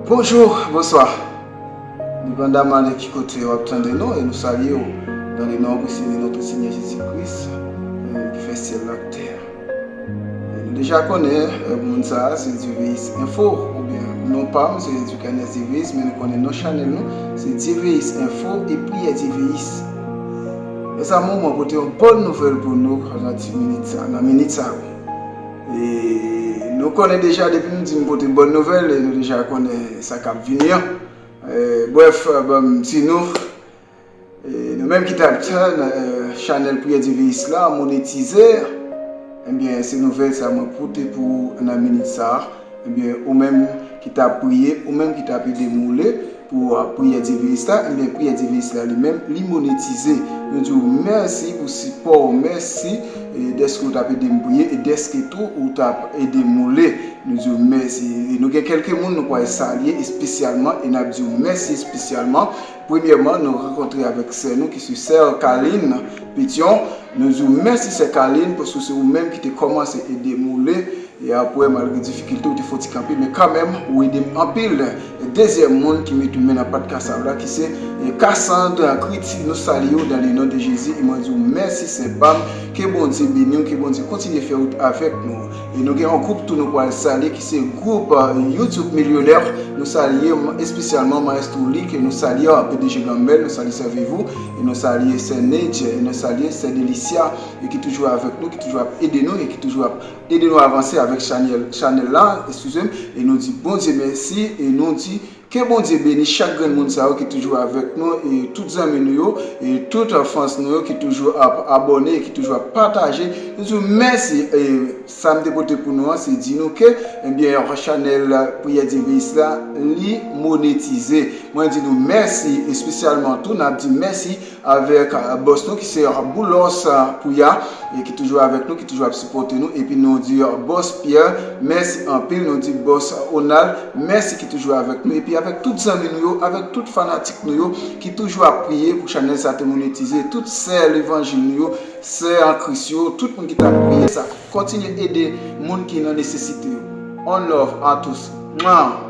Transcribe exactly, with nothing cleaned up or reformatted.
Bonjou, bonswa. Depandaman de ki kote w ap tande nou, e nou salye w dans le nom précieux de notre Seigneur Jésus-Christ, euh, ki fè syèl la ak tè a. E nou deja konnen, euh, moun sa a se Dieuveilliste Info, oubyen non pa m se Ducanes Dieuveilliste, men nou konnen non chanèl nou se Dieuveilliste Info e Priyè Dieuveilliste. Mezanmi, mwen pote yon bòn nouvèl pou nou nan ti minit sa, nan minit sa yo. E nou konnen deja, depi nou di nou pote bòn nouvèl, e nou deja konnen sa k ap vini an. E, brèf, ban m di nou, e, nou menm ki t ap tann, e, chanèl Priyè Dieuveilliste la monetize, ebyen, se nouvèl sa mwen pote pou ou nan minit sa a. Ebyen, ou menm ki t ap priye, ou menm ki t ap ede moule pou, a, Priyè Dieuveilliste la, ebyen, Priyè Dieuveilliste la li menm, li monetize. Nou di w mèsi pou sipò w, mèsi, e, dèske w t ap ede m priye, e dèske tou ou t ap ede moule. Nou di w mèsi. E nou gen kèlke moun nou pral salye espesyalman, e n ap di w mèsi espesyalman. Premyèman, nou rankontre avèk sè nou, ki se sè Kaline Pétion. Nou di w mèsi, sè Kaline, paske se ou menm ki te kòmanse ede moule. E apre, malgre difikilte, ou te fè yon ti kanpe, men kanmenm, ou ede m anpil. Dezyèm moun ki mete men nan pat kasav la, ki se, e, Cassandre Criti, nou salye w dans le nom de Jésus, e mwen di w mèsi, sè pa m, ke Bondye beni w, ke Bondye kontinye fè wout avèk nou. E nou gen yon gwoup tou nou pral salye, ki se gwoup, e, YouTube Milyonè, nou salye espesyalman Maestro Lee, ke nou salye, a, P D G Granmèt, nou salye sè Vivou, e nou salye sè Nedj, e nou salye sè Delicia, e ki toujou avèk nou, ki toujou ap ede nou, e ki toujou ap ede nou avanse avèk chanèl, chanèl la, eskize m, e nou di Bondye mèsi, e nou di ke Bondye beni chak grenn moun sa yo ki toujou avèk nou, e tout zanmi nou yo, e tout fans nou yo ki toujou ap abòne, e ki toujou ap pataje. Nou di w mèsi, e sa m te pote pou nou an, se di nou ke, ebyen, chanèl Priyè Dieuveilliste la, li monetize. Mwen di nou mèsi, espesyalman tou, n ap di mèsi avèk, a, bòs nou ki se, a, Boulos, a, Pouya, e ki toujou avèk nou, ki toujou ap sipòte nou. Epi nou di, a, bòs Pierre, mèsi anpil. Nou di bòs Ronald, mèsi ki toujou avèk nou. Epi avèk tout zanmi nou yo, avèk tout fanatik nou yo ki toujou ap priye pou chanèl sa te monetize. Tout sè levanjil nou yo, sè an Kris yo, tout moun ki t ap priye sa. Kontinye ede moun ki nan nesesite yo. On love à tous. Mwa!